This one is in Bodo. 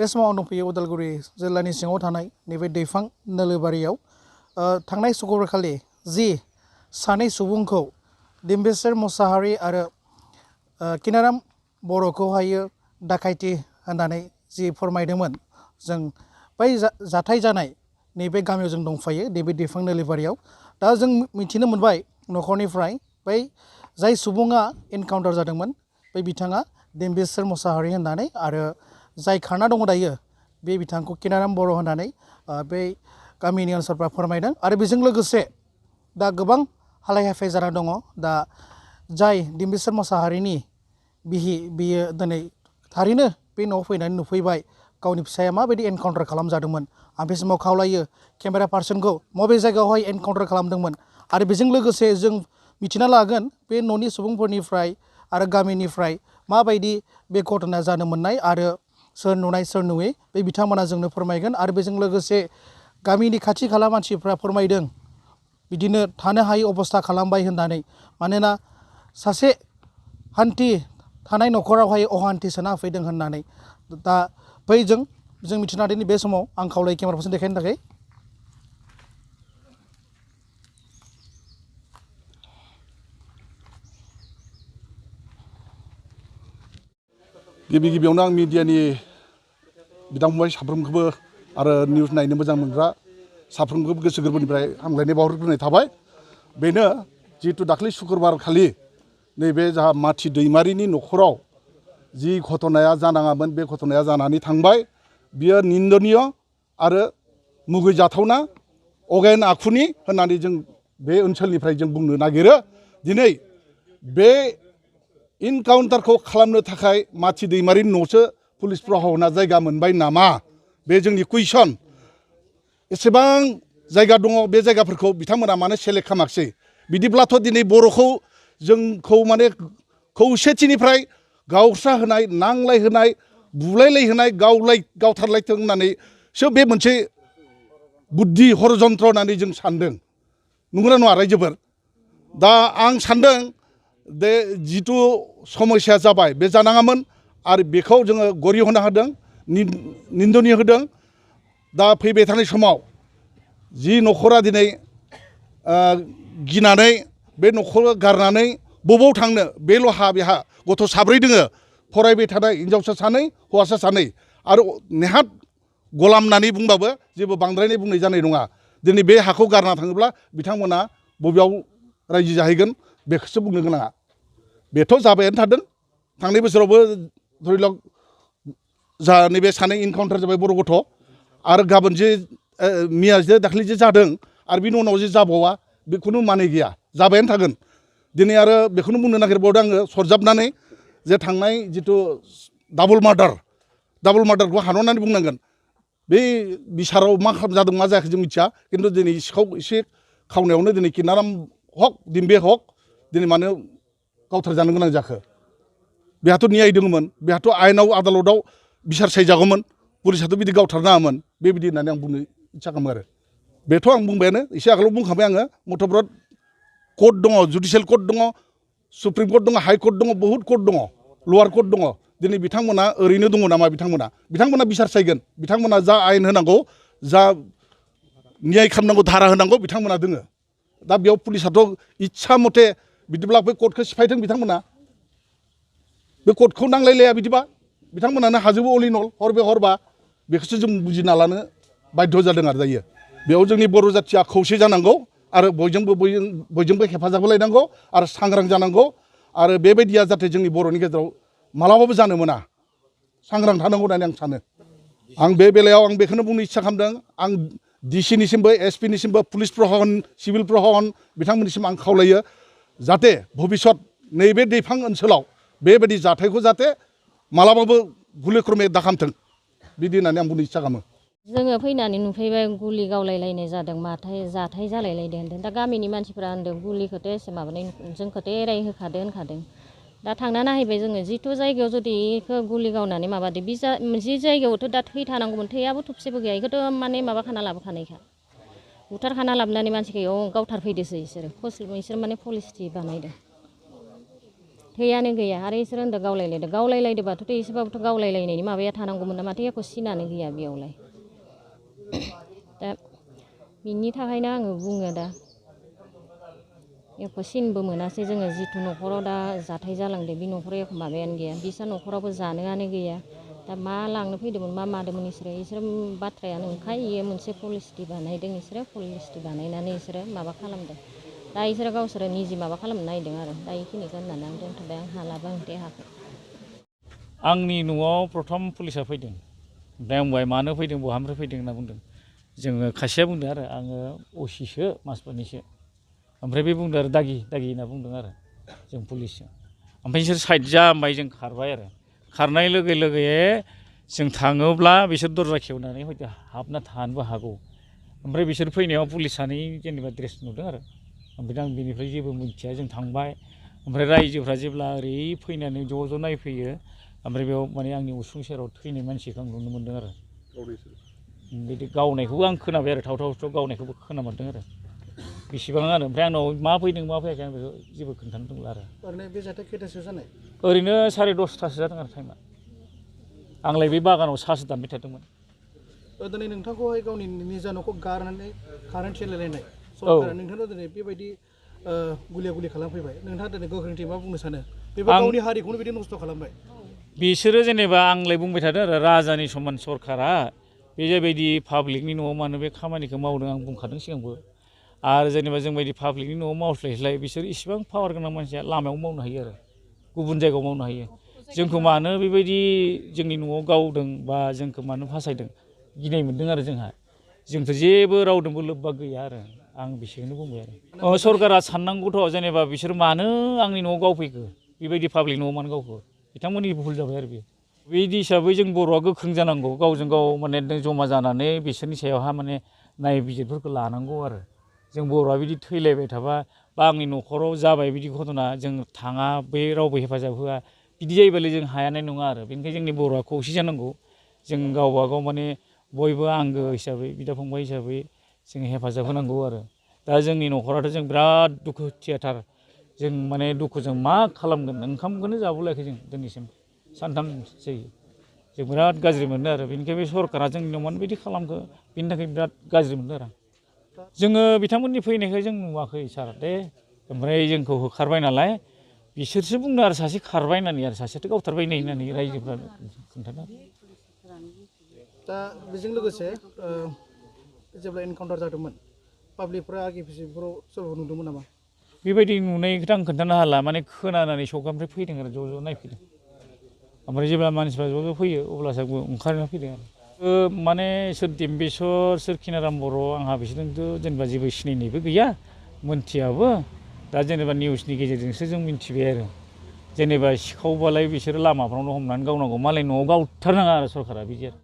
बे समाव आं दंफैयो उदालगुरि जिल्लानि सिङाव थानाय नैबे दैफां नोलोबारियाव थांनाय शुक्रबारखालि जि सानै सुबुंखौ डिम्बेश्वर मुसाहारि आरो किनाराम बर'खौहायो दाखायथि होननानै जि फोरमायदोंमोन जों बै जाथाय जानाय नैबे गामियाव जों दंफायो नैबे दैफां नोलोबारियाव दा जों मिथिनो मोनबाय न'खरनिफ्राय बै जाय सुबुङा एनकाउन्टार जादोंमोन बै बिथाङा डिम्बेश्वर मुसाहारि होननानै आरो जाय खारना दङ दायो बे बिथांखौ किनाराम बर' होननानै बै गामिनि ओनसोलफ्रा फोरमायदों आरो बेजों लोगोसे दा गोबां हालाय हाफाय जाना दङ दा जाय डिम्बेश्वर मुसाहारिनि बिहि बियो दिनै थारैनो बे न'आव फैनानै नुफैबाय गावनि फिसाया माबायदि एनकाउन्टार खालामजादोंमोन आं बे समाव खावलायो केमेरा पार्सनखौ बबे जायगायावहाय एनकाउन्टार खालामदोंमोन आरो बेजों लोगोसे जों मिथिना लागोन बे न'नि सुबुंफोरनिफ्राय आरो गामिनिफ्राय माबायदि बे घटना जानो मोननाय आरो सोर नुनाय सोर नुयै बे बिथांमोना जोंनो फोरमायगोन आरो बेजों लोगोसे गामिनि खाथि खाला मानसिफ्रा फोरमायदों बिदिनो थानो हायै अबस्था खालामबाय होननानै मानोना सासे हान्थि थानाय न'खरावहाय अहान्थि सोना होफैदों होननानै दा जों मिथिना दिनै बे समाव आं खावलायो केमेरा पार्सन देखायनो थाखाय गिबि गिबियावनो आं मिडियानि बिदा फंबाय साफ्रोमखौबो आरो निउस नायनो मोजां मोनग्रा साफ्रोमखौबो गोसो गोरबोनिफ्राय हामलायनाय बावहरग्रोनाय थाबाय बेनो जिहेतु दाख्लै शुक्रबार खालि नैबे जाहा माथि दैमारिनि न'खराव जि घटनाया जानाङामोन बे घटनाया जानानै थांबाय बियो निन्दनीय आरो मुगैजाथावना अगेन आखुनि होननानै जों बे ओनसोलनिफ्राय जों बुंनो नागिरो दिनै बे इनकाउन्टारखौ खालामनो थाखाय माथि दैमारिनि न'सो पुलिस प्रहना जायगा मोनबाय नामा बे जोंनि कुइसन एसेबां जायगा दङ बे जायगाफोरखौ बिथांमोना मानो सेलेक्ट खालामाखिसै बिदिब्लाथ' दिनै बर'खौ जोंखौ माने खौसेथिनिफ्राय गावस्रा होनाय नांलाय होनाय बुलायलाय होनाय गावथारलायथों होननानैसो बे मोनसे बुद्धि हरजन्त्र होननानै जों सानदों नंगौना नङा रायजोफोर दा आं सानदों बे जिथु समस्या जाबाय बे जानाङामोन आरो बेखौ जोङो गरिहना होदों निन्दनीय होदों दा फैबाय थानाय समाव जि न'खरा दिनै गिनानै बे न'खरखौ गारनानै बबाव थांनो बेल' बेहा गथ' साब्रै दोङो फरायबाय थानाय हिनजावसा सानै हौवासा सानै आरो नेहात गलाम होननानै बुंबाबो जेबो बांद्रायनाय बुंनाय जानाय नङा दिनै बे हाखौ गारना थाङोब्ला बिथांमोना बबेयाव रायजो जाहैगोन बेखौसो बुंनो गोनाङा बेथ' जाबायानो थादों थांनाय बोसोरावबो धरिलक जा नैबे सानै इनकाउन्टार जाबाय बर' गथ' आरो गाबोन जे मिया जे दाख्लै जे जादों आरो बिनि उनाव जे जाबावा बेखौनो माने गैया जाबायानो थागोन दिनै आरो बेखौनो बुंनो नागिरबावदों आङो सरजाबनानै जे थांनाय जिथु डाबल मार्डारखौ हानहरनानै बुंनांगोन बे बिसाराव मा जादों मा जायाखै जों मिथिया खिन्थु दिनै सिखाव एसे खावनायावनो दिनै किनाराम हक डिम्बे हक दिनै मानो गावथार जानो गोनां जाखो बेहाथ' न्याय दङमोन बेहाथ' आयेनाव आदालतआव बिसार सायजागौमोन पुलिसाथ' बिदि गावथारनाङामोन बेबायदि होननानै आं बुंनो इच्ছা खालामो आरो बेथ' आं बुंबायानो एसे आगोलाव बुंखाबाय आङो मथ'ब्रत कर्ट दङ जुडिसियेल कर्ट दङ सुप्रिम कर्ट दङ हाइ कर्ट दङ बहुद कर्ट दङ लवार कर्ट दङ दिनै बिथांमोना ओरैनो दङ नामा बिथांमोना बिसार सायगोन बिथांमोना जा आयेन होनांगौ जा न्याय खालामनांगौ धारा होनांगौ बिथांमोना दोङो दा बेयाव पुलिसाथ' इच्ছা मथे बिदिब्ला बे कर्टखौ सिफायथों बिथांमोना बे कर्टखौ नांलायलाया बिदिबा बिथांमोनानो हाजोबो अलिनल हरबे हरबा बेखौसो जों बुजिना लानो बाध्य जादों आरो दायो बेयाव जोंनि बर' जाथिया खौसे जानांगौ आरो बयजोंबो हेफाजाब होलायनांगौ आरो सांग्रां जानांगौ आरो बेबायदिया जाहाथे जोंनि बर'नि गेजेराव मालाबाबो जानो मोना सांग्रां थानांगौ होननानै आं सानो आं बे बेलायाव आं बेखौनो बुंनो इच्ছা खालामदों आं डिसिनिसिमबो एसपिनिसिमबो पुलिस प्रहन सिभिल प्रहन बिथांमोननिसिम आं खावलायो जाहाथे भबिष्यत नैबे दैफां ओनसोलाव बेबायदि जाथायखौ जाहाथे मालाबाबो गुलिक्रमे दाखामथों बिदि होननानै आं बुंनो इच्ছা खालामो जोङो फैनानै नुफैबाय गुलि गावलायलायनाय जादों जाथाय जालायलायदों होनदों दा गामिनि मानसिफ्रा होनदों गुलिखौथ' एसे माबानाय जोंखौथ' एरायहोखादो होनखादों दा थांना नायहैबाय जोङो जिथु जायगायाव जुदि बेखौ गुलि गावनानै माबादो जि जायगायावथ' दा थै थानांगौमोन थैयाबो थबसेबो गैया बेखौथ' माने माबाखाना लाबोखानायखा बुथारखाना लाबोनानै मानसिखौ गावथारफैदोसो बिसोर माने पलिसि बानायदों थैयानो गैया आरो इसोर होनदों गावलायलायदोंबाथ' एसेबाबोथ' गावलायलायनायनि माबाया थानांगौमोन ना माथो एख' सिनानो गैया बेयावलाय दा बिनि थाखायनो आङो बुङो दा एख' सिनबो मोनासै जोङो जिथु न'खराव दा जाथाय जालांदों बे न'खराव एख' माबायानो गैया बिसा न'खरावबो जानोआनो गैया दा मा लांनो फैदोंमोन मा मादोंमोन इसोर बाथ्रायानो ओंखाय मोनसे पलिसि बानायदों इसोरो पलिसि बानायनानै इसोरो माबा खालामदों दा इसोरो गावसोरो निजि माबा खालामनो नागिरदों आरो दा बेखिनिखौ होननानै आं दोनथ'बाय आं हालाबो आं देहाखौ आंनि न'आव प्रथम पुलिसा फैदों ओमफ्राय आं बुंबाय मानो फैदों बहानिफ्राय फैदों होनना बुंदों जोङो खासेया बुंदों आरो आङो असिसो माजबाटनिसो ओमफ्राय बे बुंदों आरो दागि होनना बुंदों आरो जों पुलिसजों ओमफ्राय बिसोर साइड जाबाय जों खारबाय आरो खारनाय लोगो लोगो जों थाङोब्ला बिसोर दरजा खेवनानै हयथ' हाबना थानोबो हागौ ओमफ्राय बिसोर फैनायाव पुलिस सानै जेनेबा ड्रेस नुदों आरो ओमफ्राय आं बेनिफ्राय जेबो मिथिया जों थांबाय ओमफ्राय रायजोफ्रा जेब्ला ओरै फैनानै ज' नायफैयो ओमफ्राय बेयाव माने आंनि उसुं सेराव थैनाय मानसिखौ आं नुनो मोनदों आरो बिदि गावनायखौबो आं खोनाबाय आरो थाव गावनायखौबो खोनामोनदों आरो बेसेबां आरो ओमफ्राय आंनाव मा फैदों मा फैयाखै आं बेखौ जेबो खोन्थानो रोंला आरो ओरैनो बे जाथाय खैथासोआव जानाय ओरैनो 10:30 जादों आरो टाइमा आंलाय बे बागानाव साहासो दानबाय थादोंमोन दिनै नोंथांखौहाय गावनि निजा न'खौ गारनानै कारेन्ट सेलायलायनाय सरकारा नोंथांनाव दिनै बेबायदि गुलिया खालामफैबाय नोंथाङा दिनै गोख्रोंथि मा बुंनो सानो बेबो गावनि हारिखौनो बिदि नस्थ' खालामबाय बिसोरो जेनेबा आंलाय बुंबाय थादों आरो राजानि समान सरकारा बे जाबायदि पाब्लिकनि न'आव मानो बे खामानिखौ मावदों आं बुंखादों सिगांबो आरो जेनेबा जोंबायदि पाब्लिकनि न'आव मावस्लायस्लाय बिसोर इसेबां पावार गोनां मानसिया लामायाव मावनो हायो आरो गुबुन जायगायाव मावनो हायो जोंखौ मानो बेबायदि जोंनि न'आव गावदों बा जोंखौ मानो फासायदों गिनाय मोनदों आरो जोंथ' जेबो रावदोंबो लोब्बा गैया आरो आं बेखौनो बुंबाय आरो सरकारा साननांगौथ' जेनेबा बिसोर मानो आंनि न'आव गावफैखो बेबायदि पाब्लिक न'आव मानो गावखो बिथांमोननि भुल जाबाय आरो बेयो बिदि हिसाबै जों बर'आ गोख्रों जानांगौ गावजों गाव माने जमा जानानै बिसोरनि सायावहा माने नायबिजिरफोरखौ लानांगौ आरो जों बर'आ बिदि थैलायबाय थाबा बा आंनि न'खराव जाबाय बिदि घटना जों थाङा बे रावबो हेफाजाब होआ बिदि जायोबालाय जों हायानाय नङा आरो बेनिखायनो जोंनि बर'आ खौसे जानांगौ जों गावबा गाव माने बयबो आंगो हिसाबै बिदा फंबाय हिसाबै जों हेफाजाब होनांगौ आरो दा जोंनि न'खराथ' जों बिराद दुखुथियाथार जों माने दुखुजों मा खालामगोन ओंखामखौनो जाबोलायाखै जों दिनैसिम सानथाम जायो जों बिराद गाज्रि मोनो आरो बेनिखायनो बे सरकारा जोंनियाव मानो बिदि खालामखो बेनि थाखाय बिराद गाज्रि मोनदों आरो जोङो बिथांमोननि फैनायखौ जों नुवाखै सार दे ओमफ्राय जोंखौ होखारबाय नालाय बिसोरसो बुंदों आरो सासे खारबाय होननानै आरो सासेयाथ' गावथारबाय होननानै रायजोफ्रा खोन्थादों दा बेजों लोगोसे जेब्ला एनकाउन्टार जादोंमोन पाब्लिकफ्रा आगे पिछेफोराव सोरबा नुदोंमोन नामा बेबायदि नुनायखौथ' आं खोन्थानो हाला माने खोनानानै सौखानिफ्राय फैदों आरो ज' नायफैदों ओमफ्राय जेब्ला मानसिफ्रा ज' फैयो अब्लासो ओंखारना फैदों आरो माने सोर देम्बेसर सोर खिनाराम बर' आंहा बिसोरजोंथ' जेनेबा जेबो सिनायनायबो गैया मोनथियाबो दा जेनेबा निउसनि गेजेरजोंसो जों मिन्थिबाय आरो जेनेबा सिखावबालाय बिसोरो लामाफ्रावनो हमनानै गावनांगौ मालाय न'आव गावथारनाङा आरो सरकारा बिदि आरो